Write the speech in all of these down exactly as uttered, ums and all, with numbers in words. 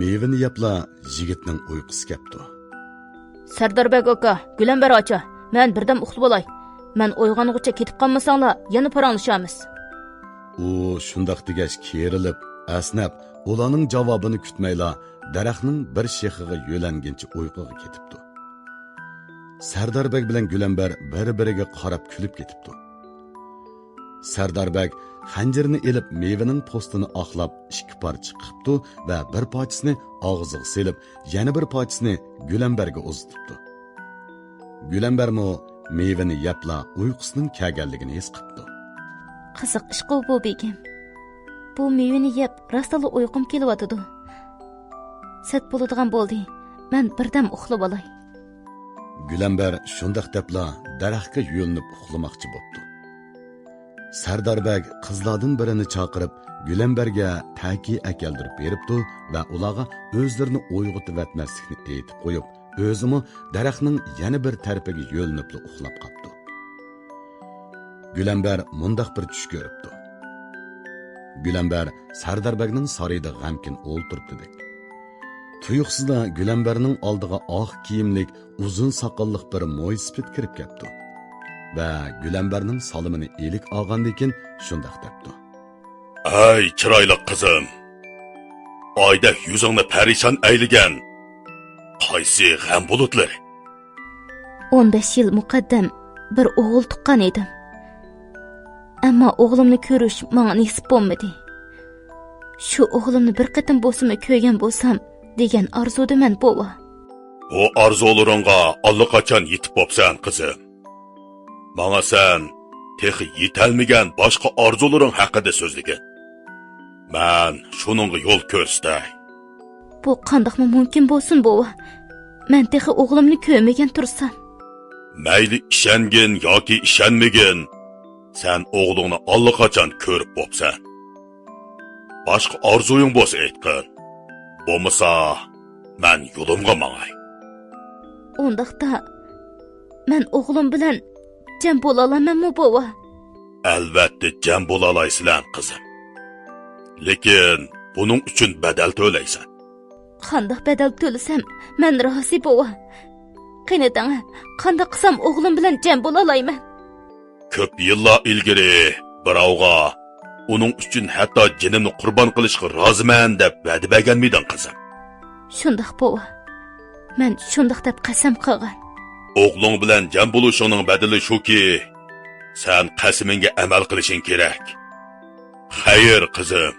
مېۋىنى يەپلا يىگىتنىڭ ئۇيقۇسى كەپتۇ. سەردار بەگ ئاكا، گۈلەمبەر ئاچا، مەن بىردەم ئۇخلىۋالاي. مەن ئويغانغۇچە كېتىپ قالمىساڭلار، يەنە پاراڭلىشارمىز. ئۇ شۇنداق دېگەچ كېرىلىپ، ئەسنەپ، ئۇلارنىڭ جاۋابىنى كۈتمەيلا، دەرەخنىڭ بىر شېخىغا يۆلەنگىنچە ئۇيقۇغا كېتىپتۇ. سەردار بەگ بىلەن گۈلەمبەر بىر-بىرىگە قاراپ كۈلۈپ كېتىپتۇ. سەردار بەگ خەنجىرىنى ئېلىپ، مېۋىنىڭ پوستىنى ئاقلاپ، ئىككى پارچە قىپتۇ ۋە بىر پارچىسىنى ئاغزىغا سېلىپ، يەنە بىر پارچىسىنى گۈلەمبەرگە ئۇزىتىپتۇ. گۈلەمبەرمۇ مېۋىنى يەپلا ئۇيقۇسىنىڭ كەلگەنلىكىنى ھېس قىپتۇ. قىزىق ئىشقۇ بۇ، بېگىم. بۇ مېۋىنى يەپ راستلا ئۇيقۇم كېلىۋاتىدۇ. سەت بولىدىغان بولدى، مەن بىردەم ئۇخلىۋالاي. گۈلەمبەر شۇنداق دەپلا دەرەخكە يۆلىنىپ ئۇخلىماقچى بوپتۇ. سەردار بەگ قىزلاردىن بىرىنى چاقىرىپ، گۈلەمبەرگە تەكى ئەكەلدۈرۈپ بېرىپتۇ ۋە ئۇلارغا ئۆزلىرىنى ئويغىتىۋەتمەسلىكنى ئېيتىپ قويۇپ، ئۆزىمۇ دەرەخنىڭ يەنە بىر تەرىپىگە يۆلىنىپلا ئۇخلاپ قاپتۇ. گۈلەمبەر مۇنداق بىر چۈش كۆرۈپتۇ. گۈلەمبەر سەردار بەگنىڭ سارىيىدا غەمكىن ئولتۇرۇپتىدەك. تۇيۇقسىزلا گۈلەمبەرنىڭ ئالدىغا ئاق كىيىملىك، ئۇزۇن ساقاللىق بىر مويسىپىت كىرىپ كەپتۇ ۋە گۈلەمبەرنىڭ سالىمىنى ئىلىك ئالغاندىن كېيىن شۇنداق دەپتۇ. ئەي، چىرايلىق قىزىم! ئايدەك يۈزۈڭنى پەرىشان ئەيلىگەن قايسى غەم بۇلۇتلىرى؟ ئون بەش يىل مۇقەددەم بىر ئوغۇل تۇغقان ئىدىم. ئەمما ئوغلۇمنى كۆرۈش ماڭا نېسىپ بولمىدى. شۇ ئوغلۇمنى بىر قېتىم بولسىمۇ كۆرگەن بولسام دېگەن ئارزۇدىمەن، بوۋا. بۇ ئارزۇلىرىڭغا ئاللىقاچان يېتىپ بوپسەن، قىزىم. ماڭا سەن تېخى يېتەلمىگەن باشقا ئارزۇلىرىڭ ھەققىدە سۆزلىگىن. مەن شۇنىڭغا يول كۆرسىتەي. بۇ قانداقمۇ مۇمكىن بولسۇن، بوۋا؟ مەن تېخى ئوغلۇمنى كۆرمىگەن تۇرسام. مەيلى ئىشەنگىن ياكى ئىشەنمىگىن، سەن ئوغلۇڭنى ئاللىقاچان كۆرۈپ بوپسەن. باشقا ئارزۇيۇڭ بولسا ئېيتقىن. بولمىسا، مەن يولۇمغا ماڭاي. ئۇنداقتا، مەن ئوغلۇم بىلەن جەم بولالايمەنمۇ، بوۋا؟ ئەلۋەتتە جەم بولالايسىلەن، قىزىم. لېكىن بۇنىڭ ئۈچۈن بەدەل تۆلەيسەن. قانداق بەدەل تۆلىسەم، مەن رازى، بوۋا. قېنى دەڭە، قانداق قىلسام ئوغلۇم بىلەن جەم بولالايمەن؟ كۆپ يىللار ئىلگىرى بىراۋغا ئۇنىڭ ئۈچۈن ھەتتا جېنىمنى قۇربان قىلىشقا رازىمەن دەپ ۋەدە بەرگەنمىدىڭ، قىزىم؟ شۇنداق، بوۋا. مەن شۇنداق دەپ قەسەم قىلغان. ئوغلۇڭ بىلەن جەم بولۇشۇڭنىڭ بەدىلى شۇكى، سەن قەسىمىڭگە ئەمەل قىلىشىڭ كېرەك. خەير، قىزىم.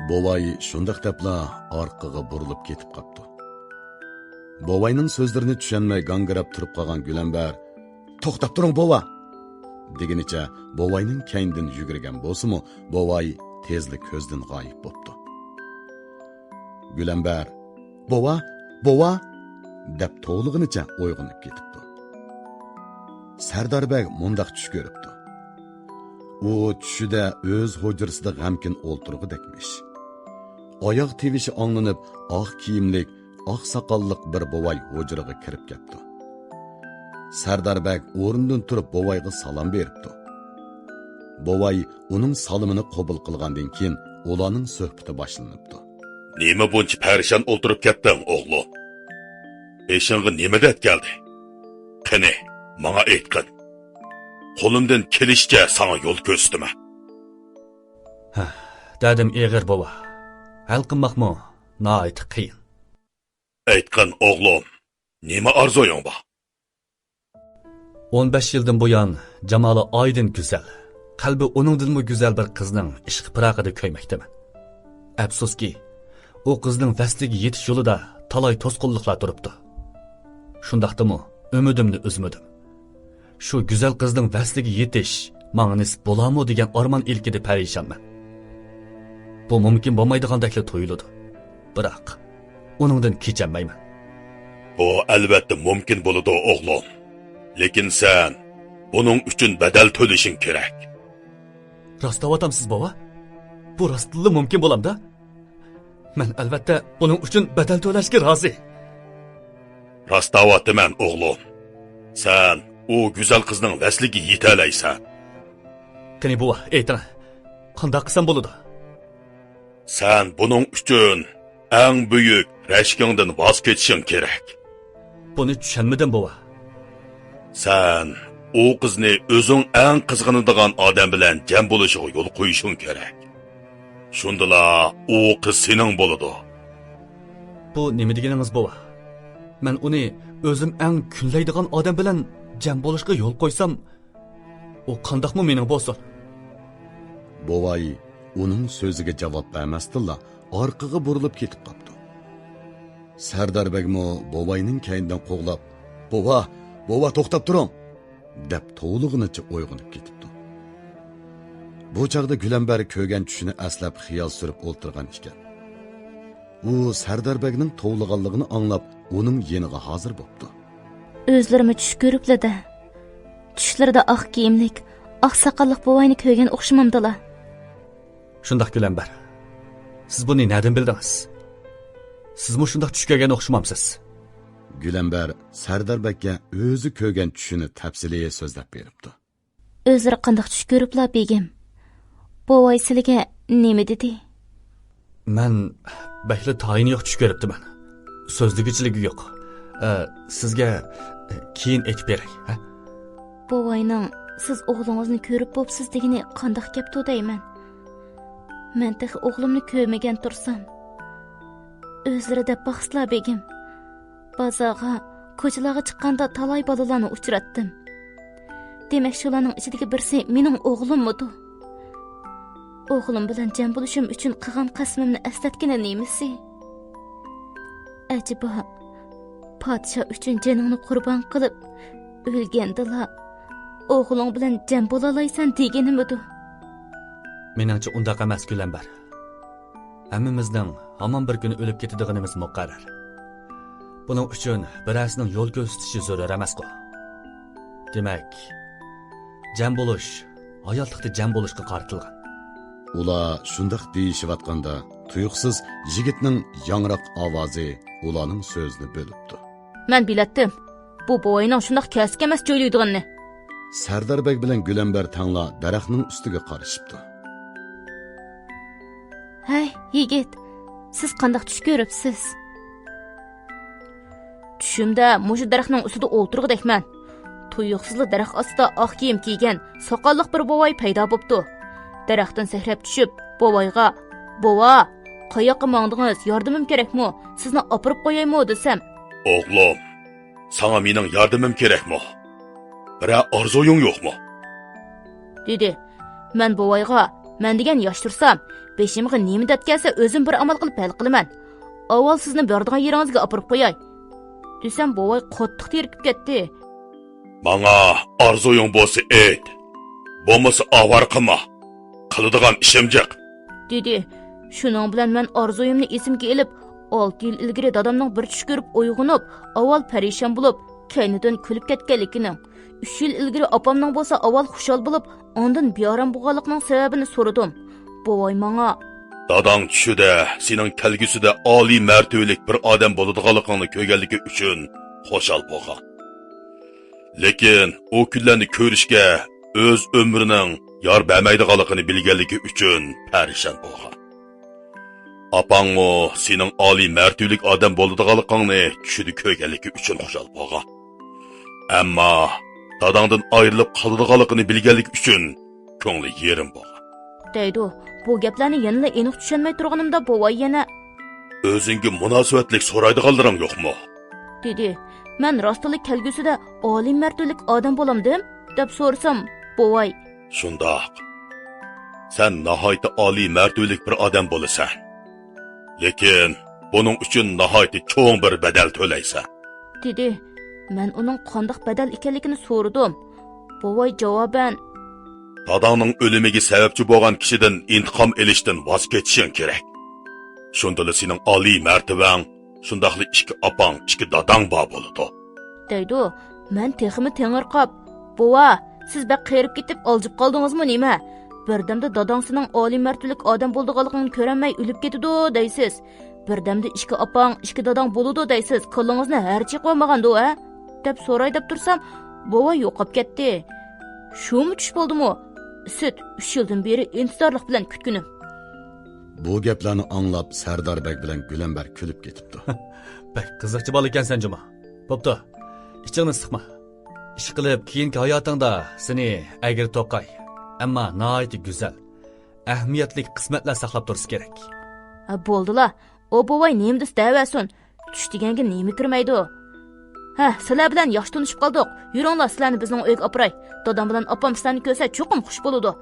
بوۋاي شۇنداق دەپلا ئارقىغا بۇرۇلۇپ كېتىپ قاپتۇ. بوۋاينىڭ سۆزلىرىنى چۈشەنمەي گاڭگىراپ تۇرۇپ قالغان گۈلەمبەر، «توختاپ تۇرۇڭ، بوۋا!» دېگىنىچە بوۋاينىڭ كەينىدىن يۈگۈرگەن بولسىمۇ، بوۋاي تېزلا كۆزدىن غايىب بوپتۇ. گۈلەمبەر، «بوۋا! بوۋا!» دەپ توۋلىغىنىچە ئويغىنىپ كېتىپتۇ. سەردار بەگ مۇنداق چۈش كۆرۈپتۇ. ئۇ چۈشىدە ئۆز ھۇجرىسىدا غەمكىن ئولتۇرغۇدەكمىش. ئاياغ تىۋىشى ئاڭلىنىپ، ئاق كىيىملىك، ئاق ساقاللىق بىر بوۋاي ھۇجرىغا كىرىپ كەپتۇ. سەردار بەگ ئورنىدىن تۇرۇپ بوۋايغا سالام بېرىپتۇ. بوۋاي ئۇنىڭ سالىمىنى قوبۇل قىلغاندىن كېيىن، ئۇلارنىڭ سۆھبىتى باشلىنىپتۇ. نېمە بۇنچە پەرىشان ئولتۇرۇپ كەتتىڭ، ئوغلۇم؟ بېشىڭغا نېمە دەرد كەلدى؟ قېنى، ماڭا ئېيتقىن. قولۇمدىن كېلىشىچە ساڭا يول كۆرسىتىمەن. ھە، دەردىم ئېغىر، بوۋا. ھەل قىلماقمۇ ناھايىتى قىيىن. ئېيتقىن، ئوغلۇم، نېمە ئارزۇيۇڭ بار؟ ئون بەش يىلدىن بۇيان جامالى ئايدىن گۈزەل، قەلبى ئۇنىڭدىنمۇ گۈزەل بىر قىزنىڭ ئىشق پىراقىدا كۆيمەكتىمەن. ئەپسۇسكى، ئۇ قىزنىڭ ۋەسلىگە يېتىش يولىدا تالاي توسقۇنلۇقلار تۇرۇپتۇ. شۇنداقتىمۇ ئۈمىدىمنى ئۈزمىدىم. شۇ گۈزەل قىزنىڭ ۋەسلىگە يېتىش ماڭا نېسىپ بولارمۇ دېگەن ئارمان ئىلكىدە پەرىشانمەن. بۇ مۇمكىن بولمايدىغاندەكلا تۇيۇلىدۇ. بىراق، ئۇنىڭدىن كېچەلمەيمەن. بۇ ئەلۋەتتە مۇمكىن بولىدۇ، ئوغلۇم. لېكىن سەن بۇنىڭ ئۈچۈن بەدەل تۆلىشىڭ كېرەك. راست دەۋاتامسىز، بوۋا؟ بۇ راستتىنلا مۇمكىن بولامدا؟ مەن ئەلۋەتتە بۇنىڭ ئۈچۈن بەدەل تۆلەشكە رازى. راست دەۋاتىمەن، ئوغلۇم. سەن ئۇ گۈزەل قىزنىڭ ۋەسلىگە يېتەلەيسەن. قېنى، بوۋا، ئېيتىڭ، قانداق قىلسام بولىدۇ؟ سەن بۇنىڭ ئۈچۈن ئەڭ بۈيۈك رەشكىڭدىن ۋاز كېچىشىڭ كېرەك. بۇنى چۈشەنمىدىم، بوۋا. سەن ئۇ قىزنى ئۆزۈڭ ئەڭ قىزغىنىدىغان ئادەم بىلەن جەم بولۇشىغا يول قويۇشۇڭ كېرەك. شۇندىلا ئۇ قىز سېنىڭ بولىدۇ. بۇ نېمە دېگىنىڭىز، بوۋا؟ مەن ئۇنى ئۆزۈم ئەڭ كۈنلەيدىغان ئادەم بىلەن جەم بولۇشقا يول قويسام، ئۇ قانداقمۇ مېنىڭ بولسۇن؟ بوۋاي ئۇنىڭ سۆزىگە جاۋاب بەرمەستىنلا ئارقىغا بۇرۇلۇپ كېتىپ قاپتۇ. سەردار بەگمۇ بوۋاينىڭ كەينىدىن قوغلاپ، «بوۋا، بوۋا، توختاپ تۇرۇڭ!» دەپ توۋلىغىنىچە ئويغىنىپ كېتىپتۇ. بۇ چاغدا گۈلەمبەر كۆرگەن چۈشىنى ئەسلەپ خىيال سۈرۈپ ئولتۇرغان ئىكەن. ئۇ سەردار بەگنىڭ توۋلىغانلىقىنى ئاڭلاپ، ئۇنىڭ يېنىغا ھازىر بوپتۇ. ئۆزلىرىمۇ چۈش كۆرۈپلا-دە. چۈشلىرىدە ئاق كىيىملىك، ئاق ساقاللىق بوۋاينى كۆرگەن ئوخشىمامدىلا؟ شۇنداق، گۈلەمبەر. سىز بۇنى نەدىن بىلدىڭىز؟ سىزمۇ شۇنداق چۈش كۆرگەن ئوخشىمامسىز؟ گۈلەمبەر سەردار بەگكە ئۆزى كۆرگەن چۈشىنى تەپسىلىي سۆزلەپ بېرىپتۇ. ئۆزلىرى قانداق چۈش كۆرۈپلا، بېگىم؟ بوۋاي سىلىگە نېمە دېدى؟ مەن بەكلا تايىنى يوق چۈش كۆرۈپتىمەن. سۆزلىگۈچىلىكى يوق. ئە، سىزگە، ئە، كېيىن ئېيتىپ بېرەي، ھە؟ بوۋاينىڭ «سىز ئوغلىڭىزنى كۆرۈپ بوپسىز» دېگىنى قانداق گەپتۇ دەيمەن. مەن تېخى ئوغلۇمنى كۆرمىگەن تۇرسام، ئۆزلىرى دەپ باقسىلا، بېگىم. بازارغا، كوچىلارغا چىققاندا تالاي بالىلارنى ئۇچراتتىم. دېمەك، شۇلارنىڭ ئىچىدىكى بىرسى مېنىڭ ئوغلۇممىدۇ؟ ئوغلۇم بىلەن جەم بولۇشۇم ئۈچۈن قىلغان قەسىمىمنى ئەسلەتكىنى نېمىسى؟ ئەجەبا، پادىشاھ ئۈچۈن جېنىڭنى قۇربان قىلىپ، ئۆلگەندىلا ئوغلۇڭ بىلەن جەم بولالايسەن دېگىنىمىدۇ؟ مېنىڭچە ئۇنداق ئەمەس، گۈلەمبەر. ھەممىمىزنىڭ ھامان بىر كۈنى ئۆلۈپ كېتىدىغىنىمىز مۇقەررەر. بۇنىڭ ئۈچۈن بىرەرسىنىڭ يول كۆرسىتىشى زۆرۈر ئەمەسقۇ؟ دېمەك، جەم بولۇش ھاياتلىقتا جەم بولۇشقا قارىتىلغان. ئۇلار شۇنداق دېيىشىۋاتقاندا، تۇيۇقسىز يىگىتنىڭ ياڭراق ئاۋازى ئۇلارنىڭ سۆزىنى بۆلۈپتۇ. مەن بىلەتتىم. بۇ بوۋاينىڭ شۇنداق كەسكەن ئەمەس جۆيلەيدىغىنىنى. سەردار بەگ بىلەن گۈلەمبەر تەڭلا دەرەخنىڭ ئۈستىگە قارىشىپتۇ. ھەي، يىگىت، سىز قانداق چۈش كۆرۈپسىز؟ چۈشۈمدە مۇشۇ دەرەخنىڭ ئۈستىدە ئولتۇرغۇدەكمەن. تۇيۇقسىزلا دەرەخ ئاستىدا ئاق كىيىم كىيگەن ساقاللىق بىر بوۋاي پەيدا بوپتۇ. دەرەختىن سەكرەپ چۈشۈپ، بوۋايغا، «بوۋا، قاياققا ماڭدىڭىز؟ ياردىمىم كېرەكمۇ؟ سىزنى ئاپىرىپ قويايمۇ؟» دېسەم، «ئوغلۇم، ساڭا مېنىڭ ياردىمىم كېرەكمۇ؟ بىرەر ئارزۇيۇڭ يوقمۇ؟» دېدى. مەن بوۋايغا، «مەن دېگەن ياش تۇرسام، بېشىمغا نېمە دەرد كەلسە، ئۆزۈم بىر ئامال قىلىپ ھەل قىلىمەن. ئاۋۋال سىزنى بارىدىغان يېرىڭىزگە ئاپىرىپ قوياي» دېسەم، بوۋاي قاتتىق تېرىكىپ كەتتى. «ماڭا ئارزۇيۇڭ بولسا ئېيت، بولمىسا ئاۋارە قىلما. قىلىدىغان ئىشىم جىق» دېدى. شۇنىڭ بىلەن مەن ئارزۇيۇمنى ئېسىمگە ئېلىپ، ئالتە يىل ئىلگىرى دادامنىڭ بىر چۈش كۆرۈپ ئويغىنىپ، ئاۋۋال پەرىشان بولۇپ، كەينىدىن كۈلۈپ كەتكەنلىكىنىڭ، ئۈچ يىل ئىلگىرى ئاپامنىڭ بولسا ئاۋۋال خۇشال بولۇپ، ئاندىن بىئارام بولغانلىقىنىڭ سەۋەبىنى سورىدىم. بوۋاي ماڭا، «داداڭ چۈشىدە سېنىڭ كەلگۈسىدە ئالىي مەرتىۋىلىك بىر ئادەم بولىدىغانلىقىڭنى كۆرگەنلىكى ئۈچۈن خۇشال بولغان. لېكىن ئۇ كۈنلەرنى كۆرۈشكە ئۆز ئۆمرىنىڭ يار بەرمەيدىغانلىقىنى بىلگەنلىكى ئۈچۈن پەرىشان بولغان. ئاپاڭمۇ سېنىڭ ئالىي مەرتىۋىلىك ئادەم بولىدىغانلىقىڭنى چۈشىدە كۆرگەنلىكى ئۈچۈن خۇشال بولغان. ئەمما داداڭدىن ئايرىلىپ قالىدىغانلىقىنى بىلگەنلىكى ئۈچۈن كۆڭلى يېرىم بولغان» دەيدۇ. بۇ گەپلەرنى يەنىلا ئېنىق چۈشەنمەي تۇرغىنىمدا، بوۋاي يەنە، «ئۆزۈڭگە مۇناسىۋەتلىك سورايدىغانلىرىڭ يوقمۇ؟» دېدى. مەن راستلا كەلگۈسىدە ئالىي مەرتىۋىلىك ئادەم بولامدىم؟ دەپ سورىسام، بوۋاي، «شۇنداق. سەن ناھايىتى ئالىي مەرتىۋىلىك بىر ئادەم بولىسەن. لېكىن بۇنىڭ ئۈچۈن ناھايىتى چوڭ بىر بەدەل تۆلەيسەن» دېدى. مەن ئۇنىڭ قانداق بەدەل ئىكەنلىكىنى سورىدىم. بوۋاي جاۋابەن، «داداڭنىڭ ئۆلۈمىگە سەۋەبچى بولغان كىشىدىن ئىنتىقام ئېلىشتىن ۋاز كېچىشىڭ كېرەك. شۇندىلا سېنىڭ ئالىي مەرتىۋەڭ، شۇنداقلا ئىككى ئاپاڭ، ئىككى داداڭ بار بولىدۇ» دەيدۇ. مەن تېخىمۇ تېڭىرقاپ، «بوۋا، سىز بەك قېرىپ كېتىپ ئالجىپ قالدىڭىزمۇ نېمە؟ بىردەمدە داداڭ سېنىڭ ئالىي مەرتىۋىلىك ئادەم بولىدىغانلىقىڭنى كۆرەلمەي ئۆلۈپ كېتىدۇ دەيسىز. بىردەمدە ئىككى ئاپاڭ، ئىككى داداڭ بولىدۇ دەيسىز. كاللىڭىزنى ھەر چېقىۋالمىغاندۇ، ھە؟» دەپ سوراي دەپ تۇرسام، بوۋاي يوقاپ كەتتى. شۇمۇ چۈش بولدىمۇ؟ سۈت، ئۈچ يىلدىن بېرى ئىنتىزارلىق بىلەن كۈتكىنىم. بۇ گەپلەرنى ئاڭلاپ سەردار بەگ بىلەن گۈلەمبەر كۈلۈپ كېتىپتۇ. بەك قىزىقچى بالا ئىكەنسەن جۇما. بوپتۇ، ئىچىڭنى سىقما. ئىشقىلىپ كېيىنكى ھاياتىڭدا سېنى ئەگرى توقاي، ئەمما ناھايىتى گۈزەل، ئەھمىيەتلىك قىسمەتلەر ساقلاپ تۇرسا كېرەك. ھە، بولدىلا. ئۇ بوۋاي نېمە دېسە دەۋەرسۇن. چۈش دېگەنگە نېمە كىرمەيدۇ؟ ھە، سىلەر بىلەن ياخشى تونۇشۇپ قالدۇق. يۈرۈڭلار، سىلەرنى بىزنىڭ ئۆيگە ئاپىراي. دادام بىلەن ئاپام سىلەرنى كۆرسە چوقۇم خۇش بولىدۇ.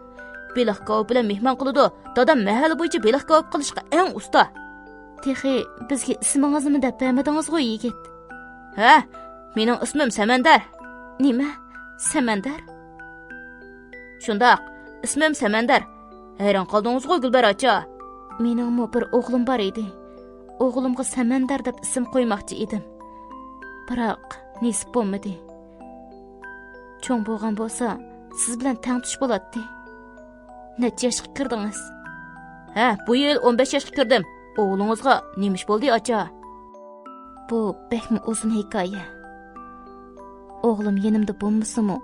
بېلىق كاۋاپ بىلەن مېھمان قىلىدۇ. دادام مەھەللە بويىچە بېلىق كاۋاپ قىلىشقا ئەڭ ئۇستا. تېخى بىزگە ئىسمىڭىزنىمۇ دەپ بەرمىدىڭىزغۇ، يىگىت. ھە، مېنىڭ ئىسمىم سەمەندەر. نېمە؟ سەمەندەر؟ شۇنداق، ئىسمىم سەمەندەر. ھەيران قالدىڭىزغۇ، گۈلبەر ئاچا؟ مېنىڭمۇ بىر ئوغلۇم بار ئىدى. ئوغلۇمغا سەمەندەر دەپ ئىسىم قويماقچى ئىدىم. بىراق، نېسىپ بولمىدى. چوڭ بولغان بولسا، سىز بىلەن تەڭتۇش بولاتتى. نەچچە ياشقا كىردىڭىز؟ ھە، بۇ يىل ئون بەش ياشقا كىردىم. ئوغلىڭىزغا نېمە ئىش بولدى، ئاچا؟ بۇ بەكمۇ ئۇزۇن ھېكايە. ئوغلۇم يېنىمدا بولمىسىمۇ،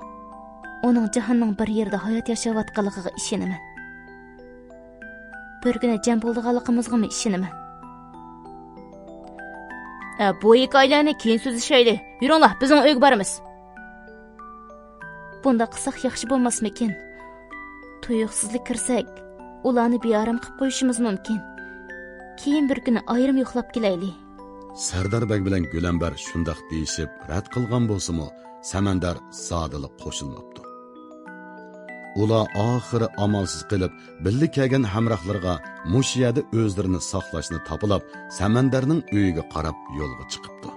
ئۇنىڭ جاھاننىڭ بىر يېرىدە ھايات ياشاۋاتقانلىقىغا ئىشىنىمەن. بىر كۈنى جەم بولىدىغانلىقىمىزغىمۇ ئىشىنىمەن. ئە، بۇ ھېكايىلەرنى كېيىن سۆزلىشەيلى. يۈرۈڭلار، بىزنىڭ ئۆيگە بارىمىز. بۇنداق قىلساق ياخشى بولماسمىكىن؟ تۇيۇقسىزلا كىرسەك، ئۇلارنى بىئارام قىلىپ قويۇشىمىز مۇمكىن. كېيىن بىر كۈنى ئايرىم يوقلاپ كېلەيلى. سەردار بەگ بىلەن گۈلەمبەر شۇنداق دېيىشىپ رەت قىلغان بولسىمۇ، سەمەندەر زادىلا قوشۇلماپتۇ. ئۇلار ئاخىرى ئامالسىز قېلىپ، بىللە كەلگەن ھەمراھلىرىغا مۇشۇ يەردە ئۆزلىرىنى ساقلاشنى تاپىلاپ، سەمەندەرنىڭ ئۆيىگە قاراپ يولغا چىقىپتۇ.